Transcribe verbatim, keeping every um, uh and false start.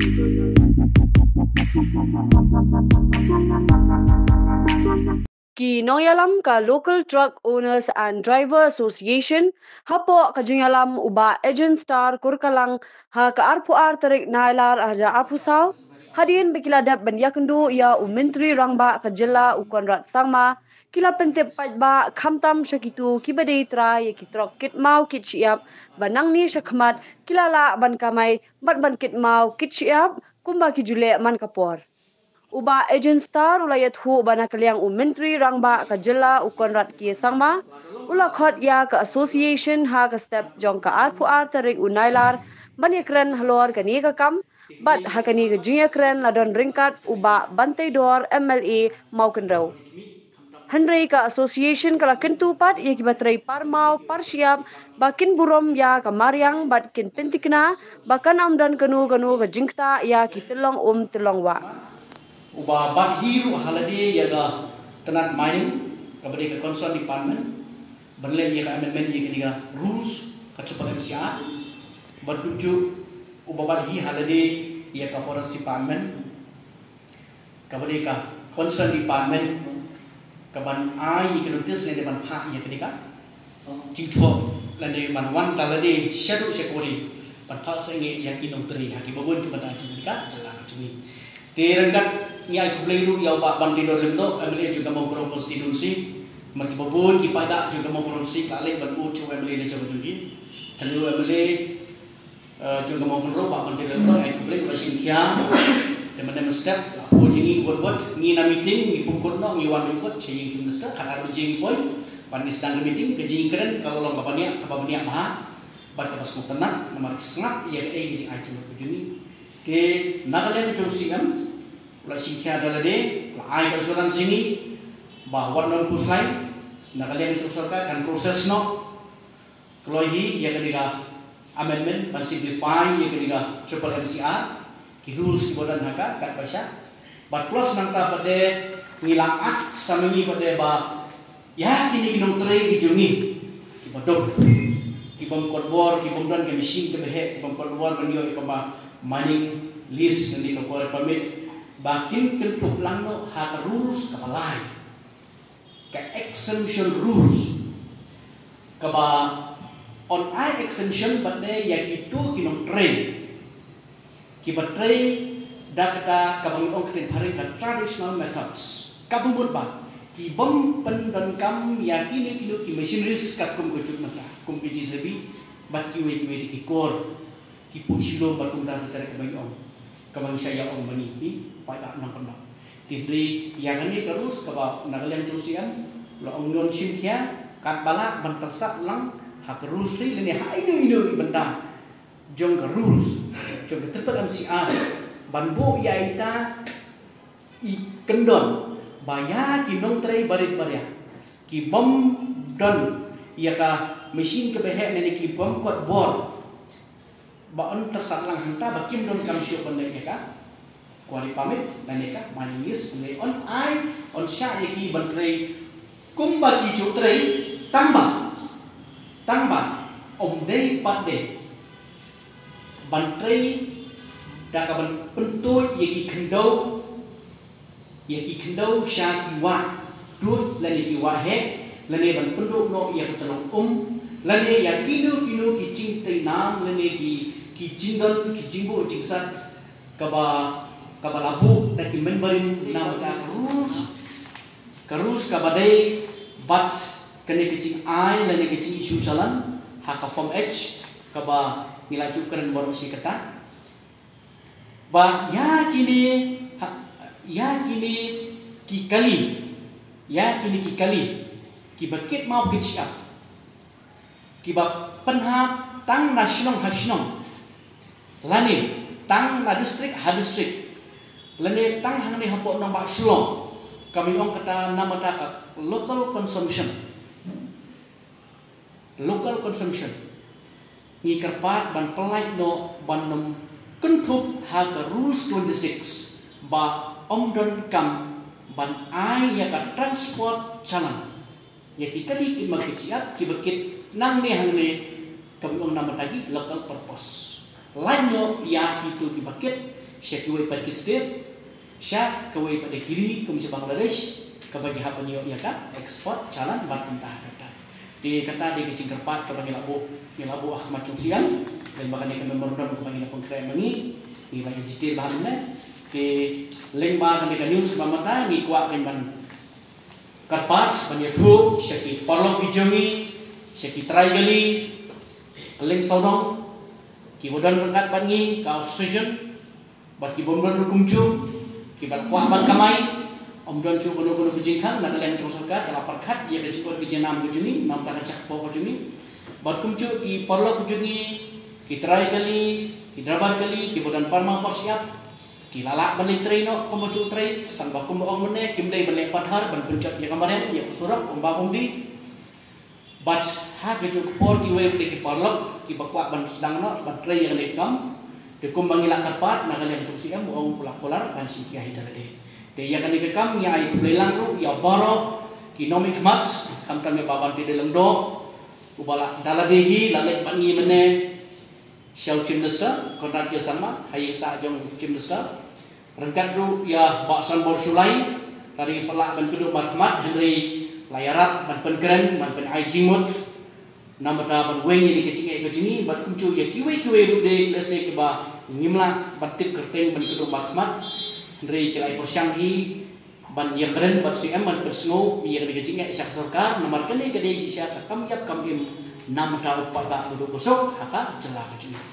Ki nongïalam ka Local Truck Owners and Driver Association hapoh ka jingïalam u Bah Agent Star Kurkalang ha ka arphew ar tarik Nailar arhajar arphew saw, hadien ba ki la dep ban ïakynduh ïa u Myntri Rangbah ka jylla u Conrad Sangma, ki la pyntip paidbah khamtam sha kito kiba dei trai ïa ki trok kit maw kit shyiap ba nangne shakhmat ki la lah ban kamai bad ban kit maw kit shyiap kumba ki ju leh man ka por. U Bah Agent Star u la ïathuh ba na ka liang u Myntri Rangbah ka jylla u Conrad K Sangma u la khot ïa ka association ha ka step jong ka arphew ar tarik u Nailar ban ïakren halor kane ka kam, bad ha kane ka jingïakren la don ryngkat u Bah Banteidor M L A Mawkynrew. Hynrei ka association ka la kyntu pat ïa kiba trei par maw par shyiap ba kin burom ïa ka mariang bad kin pynthikna ba kan ym don kano kano ka jingktah ïa ki tyllong um tyllong wah. Uba bat hi ruh ha lade ïa ka tnat mining kaba dei ka concern department ban leh ïa ka amendment ïa kane ka rules ka triple M C R. Bad kumjuh uba bat hi ha lade ïa ka forest department kaba dei ka concern department kaban ai ïa ka notice lane ban phah ïa kane ka jingthoh lane ban wan da lade shaduh shakori ban phah sangeh ïa ki nongtrei ha kiba bun ki bynta jong kane ka jylla ka jong ngi. Te ryngkat ngi ai khublei ruh ïa u Bah Banteidor Lyngdoh, M L A jong ka Mawkynrew constituency. Namar kiba bun ki paidbah jong ka Mawkynrew constituency ka la leit ban ud sha u M L A na jong ka jong ki. Hello M L A, jong ka Mawkynrew Bah Banteidor Lyngdoh, ai khublei ba la shim khia. Te mynta mynstep la phone ïa ngi wut wut, ngi na meeting ngi pynkut noh ngi wan wut wut sha ïing Chief Minister, khatar baje ngi poi ban ïa sdang ka meeting. Ka jingkren ka la long kaba bniah, kaba bniah bha bad kaba sngewtynnat namar ki sngap ïa kaei ka jingai jingmut ka jong ngi. Te na ka liang jong u C M u la shim khia da lade, u la ai ka assurance ïa ngi ba wat nang khuslai, na ka liang jong ka sorkar kan process noh kloi hi ïa kane ka amendment ban simplify ïa kane ka triple M C R, ki rules kiba don ha ka katba shah. Bad plus nangta pat de ngi la akt sa ma ngi pat de ba ïa kine ki nongtrei ki jong ngi kiba duk, ki bym kot bor, ki bym don ka machine kaba heh, ki bym kot bor ban ïoh ïa kaba mining lease lane ka quarry permit, ba kin kynthup lang noh ha ka rules kaba lai, ka exemption rules, kaba yn ai exemption pat de ïa kito ki nongtrei kiba trei da kata kaba ngi ong ktien phareng ka traditional methods. Kaba mut ba ki bym pyndonkam ïa kino kino ki machineries katkum ka juk mynta, kum ki J C B bad kiwei kiwei de ki kor, ki puh shilum bad kumta kumta kaba ngi ong, kaba ngi shah ïa ong ma ngi ki paidbah nongkyndong. Te hynrei ïa kane ka rules kaba na ka liang jong u C M la ong ngan shim khia katba lah ban pyrsad lang ha ka rules three lane ha ino ino i bynta jong ka rules jong ka triple M C R ban buh ïa ita i kyndon ba ïa ki nongtrei barit baria ki bym don ïa ka machine kaba heh lane ki bym kot bor ba yn pyrsad lang hangta ba kim donkam shuh ban leh ïa ka quarry permit lane ka mining lease, lane yn ai, yn shah ïa ki ban trei kumba ki ju trei tang ba, tang ba ym dei pat de ban trei da kaban pyntuid ïa ki khyndew, ïa ki khyndew sha ki wah dud lane ki wah heh, lane ban pynduh noh ïa ka tyllong um, lane ïa kino kino ki jingtei nam lane ki, ki jingdon ki jingbuh jingsat kaba, kaba la buh da ki mynbarim na ka rules, ka rules kaba dei bad kane ka jingai lane ka jingissue challan ha ka Form H kaba ngi la ju kren baroh shi katta. Ba ïa kine, ha, ïa kine ki kali, ïa kine ki kali kiba kit maw kit shyiap, kiba pynhap tang na shnong ha shnong lane tang na district ha district lane tang hangne hapoh nongbah Shillong, kaba ngi ong kata namar ka local consumption. Local consumption. Ngi kyrpad ban pyllait noh ban ym kynthup ha ka rules twenty-six ba ym donkam ban ai ïa ka transport challan ïa ki kali kit maw kit shyiap kiba kit nangne hangne, kaba ngi ong namar ki local purpose. Lait noh ïa kito kiba kit sha kiwei pat ki state, sha kawei pat ki ri kum sha Bangladesh, kaba ki hap ban ïoh ïa ka export challan bad kumta kumta. Te kata dei ka jingkyrpad kaba ngi la buh, ngi la buh ha khmat jong CM. Lyngba kane ka memorandum kaba ngi la pynkhreh ma ngi, ngi la ïa detail bha mynne. Te lyngba kane ka news kaba mynta ngi kwah kan ban kyrpad ban ïathuh sha ki paralok ki jong ngi, sha ki trai kali, kylleng sawdong, kiba don ryngkat bad ngi ka association, bad ki bym don ruh kumjuh, kiba la kwah ban kamai, ym don shuh kano kano ka jingkhang, na ka liang jong sorkar ka la pyrkhat ïa ka jingkut ka jingnam ka jong ngi, namar ka jingkyrpad ka jong ngi. Bad kumjuh ki paralok ka jong ngi, ki trai kali, ki driver kali, kiba don parma parshyiap, ki la lah ban leit trei noh kumba ju trei, tang ba kumba ong mynne kim dei ban leh pathar ban pynjot ïa ka mariang, ïa ka surok, kumba ong di. Bad ha kajuh ka por kiwei ruh de ki paralok kiba kwah ban sdang noh ban trei ïa kane ka kam. Te kumba ngi la kyrpad na ka liang jong CM u ong u la kular ban shim khia hi da lade. Te ïa kane ka kam ngi ai khublei lang ruh ïa baroh ki nongmihkhmat, khamtam ïa Bah Banteidei Lyngdoh uba la da lade hi la leit bad ngi mynne sha u Chief Minister Conrad K Sangma ha ïing sah jong u Chief Minister. Ryngkat ruh ïa Bah Sanbor Shullai, ka dei ba la ban kynduh markhmat, hynrei la ïarap ban pynkren, ban pynai jingmut. Namar ban weng ïa ka jingeh ka jong ngi, bad kumjuh ïa kiwei kiwei ruh de lehse kiba ngim lah ban tip kyrteng ban kynduh markhmat, hynrei ki la ïa pyrshang hi ban ïakren bad CM ban pynsngew ïa kane ka jingeh sha ka sorkar, namar kane ka dei shisha ka kam ïap kam im namar u paidbah ba duk ba suk ha ka jylla ka jong ngi.